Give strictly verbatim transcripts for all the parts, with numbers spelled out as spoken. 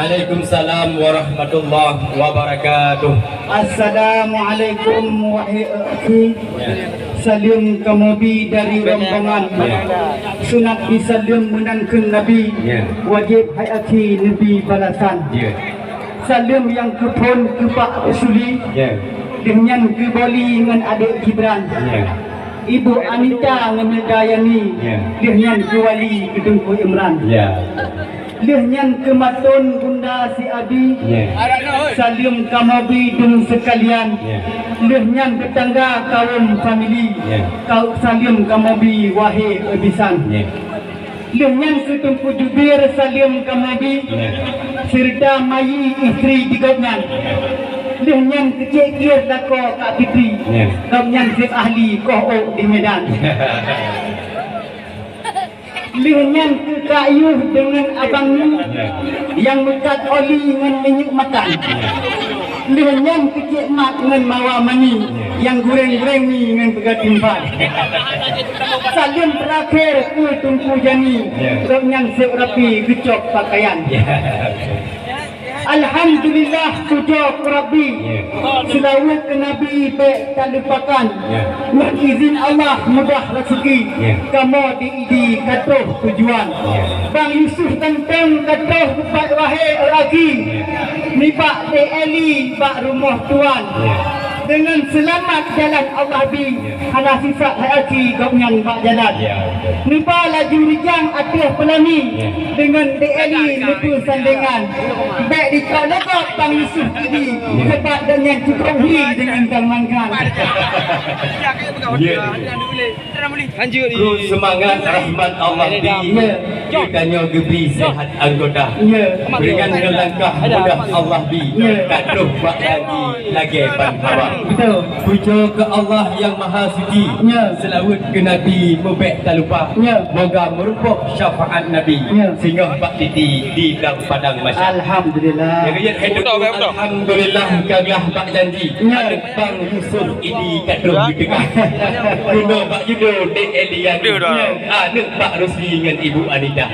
Waalaikumsalam warahmatullahi wabarakatuh. Assalamualaikum, wahai akhi. Ya. Saleuem kamoe bi dari rombongan. Ya. Sunat jisaleuem meunan kheun Nabi. Ya. Wajéb hai akhi neubi balasan. Ya. Saleuem nyang keuphon keu Pak Suli. Ya. Lheueh nyan keu Boli ngon adék Gibran. Ya. Ibu Anita ngon Dayani. Ya. Lheueh nyan keu Wali keu Teungku Imran. Ya. Lheueh nyan keu Maton Bunda si Abi. Ya. Saleuem kamoe bi dum seukalian. Ya. Lheueh nyan teutangga kawöm famili. Ya. Kau saleuem kamoe bi wahé bisan. Ya. Lheueh nyan keu Teungku Jubir saleuem kamoe bi. Ya. Seureuta Mayi istri di gobnyan. Lheueh nyan keu Cék Kier lakoe Kak Fitri. Ya. Gobnyan seb ahli koh ôk di Medan. Lheueh nyan keu Kak Yuh deungon Abang Nyu nyang meukat oli ngon minyeuk makan. Lheueh nyan keu Cék Mat ngon Mawa Mani nyang gureng-gureng mi ngon peugah timphan. Saleuem teurakhé keu Teungku Jani, gobnyan seb rapi geucok pakaian. Alhamdulillah, pujoe keu Rabbi. Ya. Seulaweuet keu Nabi bèk talupakan. Ya. Ngon izin Allah mudah raseuki. Ya. Kamoe di Idi ka troh tujuan. Ya. Bang Yusuf Ganteng ka troh bak wahé lagi. Ya. Nibak Dek Eli bak rumoh tuan. Ya. Deungon seulamat jalan Allah bi. Ya. Hana sisat hai aci gobnyan bak jalan. Ya, betul. Neuba laju rijang ateueh peulami. Ya. Deungon Dek Eli neupeusandengan. Bèk dicok lé gob Bang Yusuf Idi. Ya. Sebab gobnyan cukôp hi deungon Salman Khan. Ya. Lanjut. Kru seumangat rahmat Allah bi. Ya. Geutanyoe geubri seuhat anggota. Ya. Beuringan ngon langkah mudah Allah bi. Ya. Ka troh bak lagi lagèe ban hawa. Betul. Pujoe keu Allah nyang Maha Suci. Ya. Seulaweuet keu Nabi mubèk talupa. Ya. Moga meurumpok syafaat Nabi. Ya. Singoh bak titi di dalam padang mahsyar. Alhamdulillah. Nyang keujeuet hai Betul, betul. Alhamdulillah ka glah bak janji. Ya. Aneuk Bang Yusuf Idi ka troh geuteugah. Keunoe bak judo Dek Eliani. Betul, dah. Aneuk Pak Rusli ngon Ibu Anita.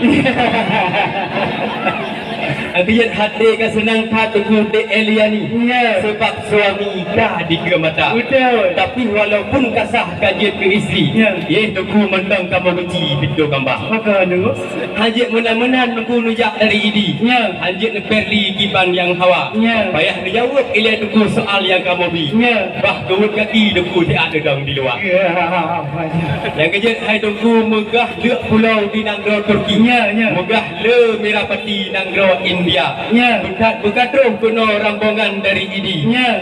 Abiet haté ka seunang that Teungku Dek Eliani. Ya. Sebab suami ka dikeue mata. Betul. Tapi walaupun ka sah ka jeuet keu istri, ya, yeh Teungku mantong kamoe benci pintoe kamba. Maka, Teungku. Hanjeuet meunan-meunan Teungku neujak dari Idi. Ya. Hanjeuet neuperli kiban nyang hawa. Ya. Payah neujaweueb ilèe Teungku soal nyang kamoe bi. Ya. Bah keuweuet gaki Teungku siat deudong di luwa. Ya. Nyang keujeuet hai Teungku meugah leuk pulo di nanggroe Turki. Ya, ya. Meugah le Merapati nanggroe India. Ya. Beuthat beukatroh keunoe rombongan dari Idi. Ya.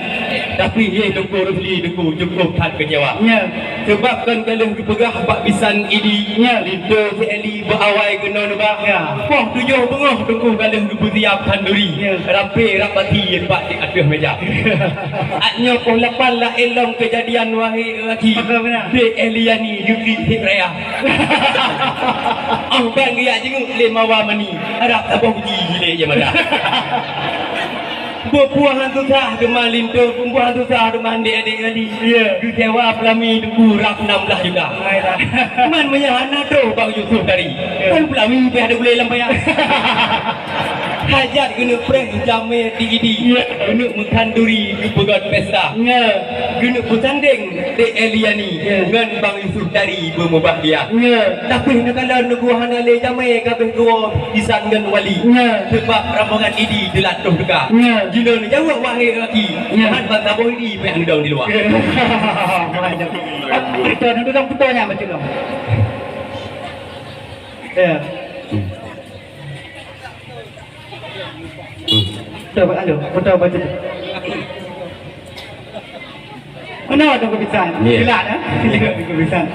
Tapi yeh Teungku Rusli Teungku cukôp that keucewa. Ya. Sebab kon ka lheueh geupeugah bak bisan Idi. Ya. Linto si Eli bak awai keunoe neuba. Ya. Poh tujoh beungoh Teungku ka lheueh geupeusiap khanduri. Ya. Rampé rap bati bak di ateueh meja. At nyoe poh lapan laén lom keujadian wahé laki. Betul, benar. Dek Eliani geuklik sép raya. Ong bang geujak jinguk lé Mawa Mani. Harab saboh uji jilé ie mata. Beupuah han susah teuma linto, beupuah han susah teuma adék-adék gali. Ya. Geusewa peulami Teungku rab enam belas juta. Hai dah. Man meunyo hana troh Bang Yusuf tadi. Ya. Kan peulami pih ada gulai lam payah. Hajat keuneuk preh jamé di Idi. Ya. Keuneuk meukhanduri geupeugöt pesta. Ya. Keuneuk peusandeng Dek Eliani, ya, ngon Bang Yusuf tadi beumubahgia. Ya. Tapi neukalon Teungku hana lé jamé ka abéh geuwoe bisan ngon wali. Ya. Sebab rombongan Idi teulat troh teuka. Ya. Jinoe neujaweueb wahé laki. Ya. Mat ban saboh Idi pih neudong di luwa. Ya. Beutôi, neudong beutôi nyan, beutôi. Ya. Beutôi, Pak Kandung. Beutôi, beutôi. Meunoe Teungku bisan. Ya. Jeulaih, eh? Ya. Teungku bisan.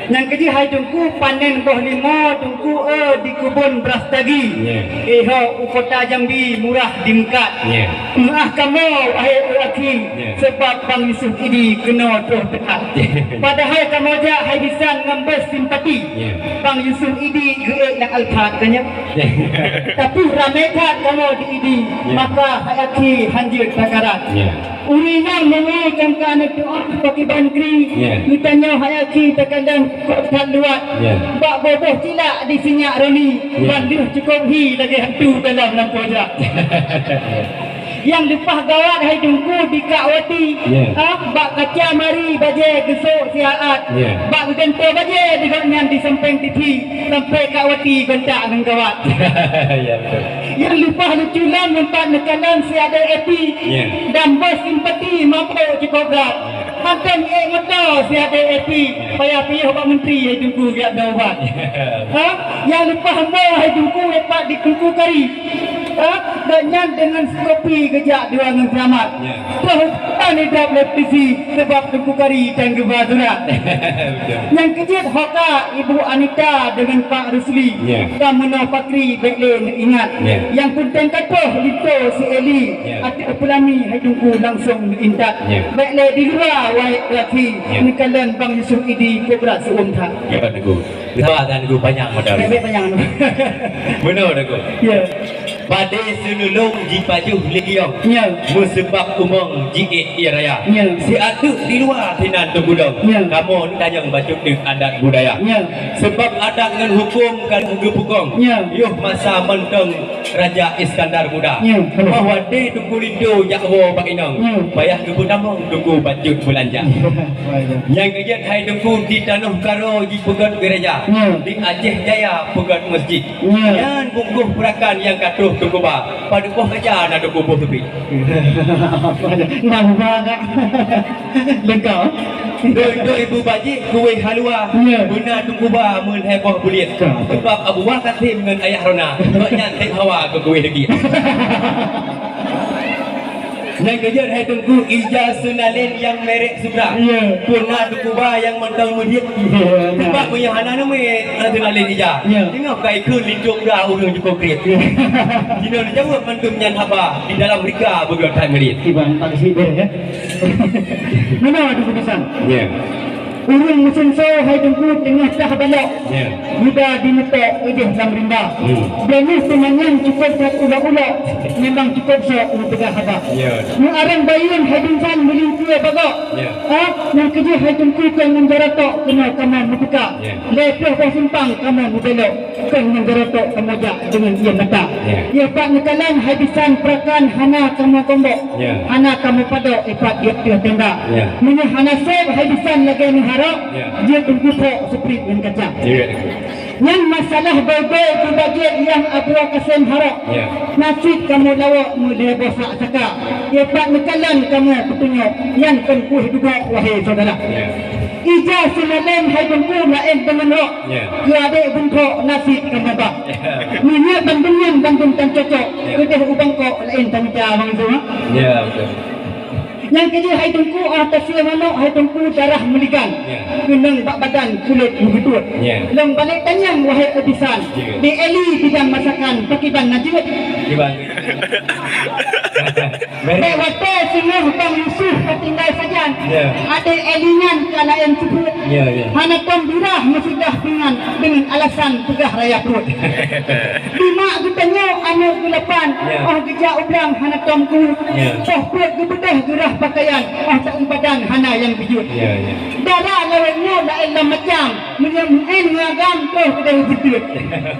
Nyang keujih hai Teungku, panen boh limo Teungku, eh, di keubon bras dagi. Ya. Eh, ho, u kota Jambi murah di meukat. Ya. Meuah kamoe, wahé, eh, Ya. Sebab Bang Yusuf Idi keunoe troh teuka. Ya. Padahai kamoe jak hai bisan ngon bus simpati. Ya. Bang Yusuf Idi geuék lam Alphard, kan nyan? Ya. Tapi ramé that kamoe di Idi, ya, maka hai akhi hanjeuet takarat. Ya. Ureueng nyang meunyoe ka neuteuôt pakriban kri, ya, geutanyoe hai akhi takalon cukôp that luwat. Ya. Bak boh-boh cilak di sinyak roni, ya, ban deuh cukôp hi lagèe hantu dalam lampôh jak. Nyang leupah gawat hai Teungku di Kak Wati. Ya. Ha, bak kaca mari bajèe geusok siat. Ya. Bak geugantoe bajèe di gobnyan di sampéng TV, sampoe Kak Wati gontak ngon gawat. Ya, betul. Nyang leupah lucu lom teumpat neukalon si adék Epi. Ya. Dan bos simpati mabök cukôp brat. Ya. Mantong ék moto si adék Epi, payah piôh bak menteri hai Teungku geujak beubat. Ha? Nyang leupah mo hai Teungku, leupah di Teungku Kari. Ha? Gobnyan deungon kopi geujak dua ngon seulamat. Ya. Troh tan idap lé polisi, sabab Teungku Kari tan geuba surat. Betul. Nyang keujeuet hoka Ibu Anita deungon Pak Rusli. Ya. Ka meunoe pakri bèk lé neuingat. Ya. Nyang peunteng ka troh linto si Eli. Ya. Ateueh peulami hai Teungku langsong neuintat. Ya. Bèk lé di luwa wahé akhi. Ya. Neukalon Bang Yusuf Idi kobra seuuem that. Ya, Teungku. Lepas kan Teungku panyang modal. Bèk, bèk panyang. Benar, Teungku. Ya. Padé seunulông jipajoh lé giyong. Ya. Meuseubab umong jiék ie raya. Ya. Siat teuk di luwa sinan teugudong. Ya. Kamoe tanyong bacut deuk adat budaya. Ya. Sebab adat ngon huköm ka lheueh geupeukong. Ya. Yoh masa mantong Raja Iskandar Muda. Ya, betul. Bah watèe Teungku Linto jak woe bak inong. Ya. Payah geupeutamong Teungku bacut beulanja. Ya, ya. Nyang keujeuet hai Teungku di tanoh Karo jipeugöt gereja. Ya. Di Aceh Jaya peugöt masjid. Ya. Nyan bungkôh peurakan nyang ka troh Teungku ba. Padub boh kaca na Teungku boh teupit. Nah, ba, Kak. Lengkap. Doi-doi bubajik kueh halua. Ya. Beuna Teungku ba meulhèe boh buliet. Betul. Sebab Abu Bakar Kasim ngon Ayah Rona. Sebab nyan sép hawa keu kueh deuki. Nyang keujeuet hai Teungku, ija seunalén nyang merek Supra. Ya. Beuna Teungku ba nyang mantong meudiet. Ya, ya. Sebab meunyoe hana neumé seunalén ija. Ya. Teungoh ka ikheun linto muda ureueng jukôb kriet. Ya. Jinoe neujaweueb mandum nyan haba di dalam rika beugöt that meudiet. Iban tak sibeh, ya. Meunoe Teungku bisan. Ya. Ureueng meusunso hai Teungku teungoh tah balok. Ya. Muda jineutôk idéh lam rimba. Hmm. Beuneuh teumanyong cukôp that ulok-ulok, memang cukôp sok meupeugah haba. Ya. Meu arang bayeuen hai bisan meulintue bagok. Ya. Ah, nyang keujeuet hai Teungku keu ngon jaroe tok keunoe kamoe meuteuka. Ya. Lhèe ploh boh simpang kamoe meubelok. Keu ngon jaroe tok kamoe jak deungon ie mata. Ya. Ie pat neukalon hai bisan peurakan hana kamoe gombok. Ya. Hana kamoe padok ie pat di ateueh tenda. Ya. Meunyoe hana sép hai bisan lagèe neuharap, ya, jeuet Teungku phok seuprit ngon kaca. Ya. Nyan masalah bèe-bèe bubajik nyang Abu Kasim harok. Ya. Na cit kamoe lawok meulhèe boh sak saka. Ie pat neukalon kamoe peutunyok, nyan kon kueh dubok, wahé syedara. Ya. Ija seunalén hai Teungku laén deungon rok. Ya. Keu adék bungkôk na cit kamoe ba. Ya. Meunyoe bandum nyan bandum tan cocok, ya, keudéh u Bangkok laén tan mita bang itu, ha? Ya, betul. Nyang keujeuet hai Teungku, ah, tasie manok hai Teungku darah meuligan. Ya. Keunong bak badan kulét meugeutôt. Ya. Lôn balek tanyong wahé bisan. Ya. Di Eli bidang masakan, pakriban na jeuet. Kiban. Bèk watèe singoh Bang Yusuf ka tinggai sajan. Ya. Adék Eli nyan ka laén seupôt. Ya, ya. Hana tom birah meusudah pingan deungon alasan peugah raya pruet. Dimak geutanyoe aneuk geulapan, ya, oh geujak u blang hana tom kuweuet. Ya. Poh pruet geubeudôh geurah pakaian, oh taeu badan hana nyang beujeuet. Ya, ya. Dara lawét nyoe laén lam macam. Meunyoe meu'en ngon agam, troh keudéh beuteuet.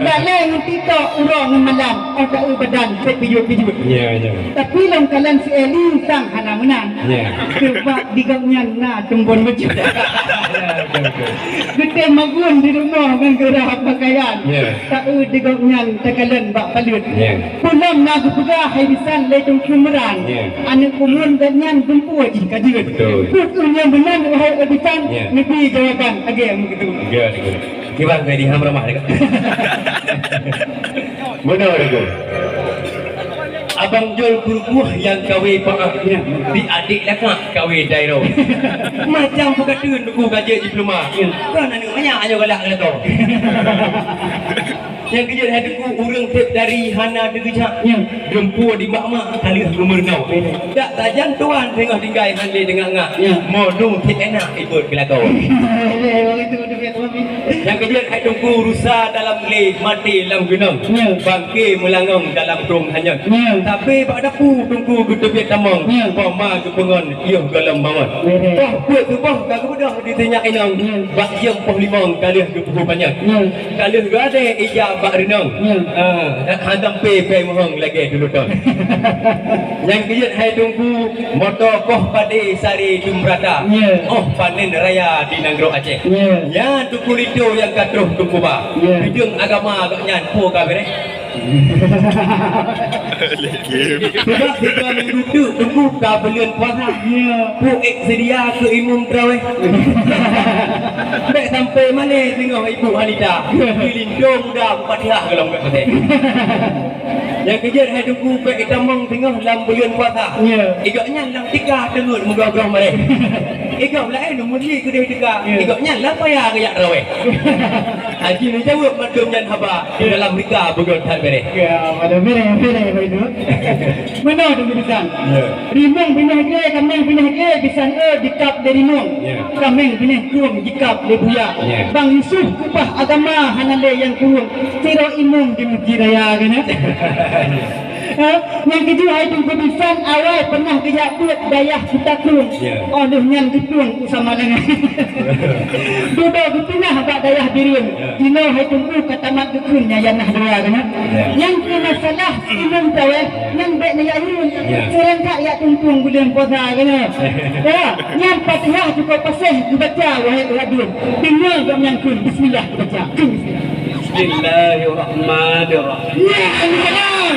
Dak lé ngon TikTok, uroe ngon malam, oh taeu badan, sép pijôt-pijôt. Ya, ya. Tapi lôn kalon si Eli sang hana meunan. Ya. Sebab di gobnyan na tumbon beujeuet. Ya, betul, betul. Geutem magun di rumoh ngon geurah pakaian. Ya. Taeu di gobnyan takalon bak paleuet. Ya. Peulom na geupeugah hai bisan lé Teungku Imran. Ya. Aneuk umum gobnyan dumpeue jih ka jeuet. Betul. Peue kheueh nyang meunan wahai bisan, ya, neubi jawaban lagèe meukeudeh. Ya, betul. Kiban ka di ham ramah dekat. Benar tu. Abang Jol Kurukuh nyang kawé paah, ya, di adék lakak kawé dairo. Macam peukateun duku gajek diploma. Ya. Kan aneuk manyak ayo galak lakoe. Nyang keujeuet hai Teungku, ureueng tiep dari hana teugeujak. Ya. Dumpeue di mak-mak ka lheueh geumeurunoe. Dak sajan tuan teungoh tinggai han lé deungak-ngak. Ya. Mo dum tiep enak ikot keulakoe. Nyang keujeuet hai Teungku, rusa dalam glé, maté lam geunong. Ya. Bangke meulangong dalam krueng hanyot. Ya. Tapi bak dapu Teungku geuteubiet tamong. Ya. Poma geupeungon yoh gohlom mawöt. Beres. Poh peuet suboh ka geubeudôh di sinyak inong. Ya. Bak jeuem poh limong ka lheueh geupuhu panyöt. Ya. Ka lheueh geuadée ija bak reunong. Ya. Ah, han sampai pèng muhong lagée dulu ton. Nyang keujeuet hai Teungku, moto koh padé sari dum rata. Ya. Oh panen raya di nanggroe Aceh. Ya. Nyan Teungku Lintô nyang ka troh Teungku ba. Ya. Bideueng agama gobnyan peue ka beureh? Sebab sidroe minggu teuk Teungku ka buleuen puasa. Ya. Peue ék seudia keu imum taraweh. Bèk sampai malèe singoh ibu Halita. Di Lintô muda beufatihah golom gak patéh. Nyang keujeuet hai Teungku bèk itamong singoh lam buleuen puasa. Ya. Igobnyan lam tika teungeut meugroh-groh mareh. Igob laén meumuji keudeh tika. Ya. Igobnyan lam paya geujak taraweh. Haji neujaweueb mandum nyan haba di dalam rika beugöt that beureh. Ya, pada beureh, beureh, beureh. Meunoe teungku bisan. Ya. Rimong binéh glé, kaméng binéh glé, bisan e jikab lé rimong. Ya. Kaméng binéh krueng jikab lé buya. Ya. Bang Yusuf keubah agama hana lé nyang kureueng. Sidroe imum di Meuseujid Raya keunan. Ha? Nyang keujeuet hai Teungku bisan awai peunah geujak beuet dayah Kuta Krueng. Ya. Oh lheueh nyan geuplueng u Samalanga. Dudoe geupeunah bak dayah Bireuen. Ya. Inoe hai Teungku ka tamat geukheun nyan nyang na dua keunan. Ya. Nyang keu masalah imum taraweh, nyan bèk neujak hireuen. Ya. Seurangkak jak tuntung buleuen puasa keunan. Ya, nyan Fatihah cukôp paséh geubaca wahai uladun. Deungoe gobnyan kheun bismillah geubaca. Kheun bismillah. Bismillahirrahmanirrahim. Ya, ini benar.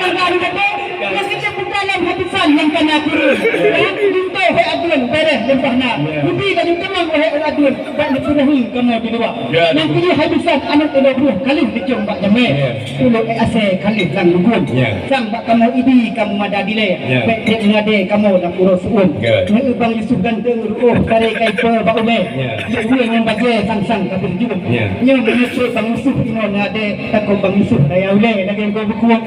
Kan baru kata, yang kita buka dalam hadisan yang kana turun. Ya, pintu hai adun, beres lempah na. Ya. Ubi dan teman wahai adun, bak neupeuruhi kamoe di luwa. Ya. Nyang keujeuet hai bisan aneuk lôn bruh, ka lheueh neucöm bak jamé. Ya. Ulôn ék asèe ka lheueh lam lugun. Ya. Sang bak kamoe idi kamoe mada dilèe. Ya. Bèk trép meungadé kamoe lam uroe seu'uem. Ya. Nyoe Bang Yusuf ganteng ru'oh karé kaipe bak ulèe. Ya. Ureueng nyang bajèe sang-sang ka beujeuem. Ya. Nyoe meunyoe trép Bang Yusuf inoe neuadé, takot Bang Yusuf raya ulèe lagèe engkau beukuek.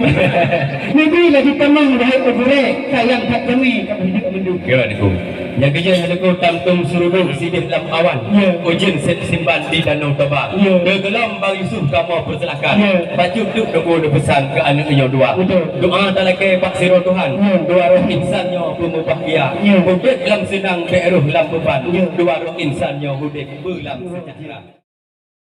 Nabi laju tamong wahai gurèe, sayang that jamé ka beujeuem mandum. Ya, Teungku. Nyang keujeuet hai Teungku, tam tom surudoe sideh lam awan. Ya. Ujeuen sép simban di Danau Toba. Ya. Teugeulom Bang Yusuf kamoe peusilakan. Ya. Bacut teuk Teungku neupeusan keu aneuk nyoe dua. Betul. Doa talakèe bak sidroe Tuhan. Ya. Dua roh insan nyoe beumubahgia. Ya. Udép lam seunang, bèk rôh lam beuban. Ya. Dua roh insan nyoe udép beulam seujahteura.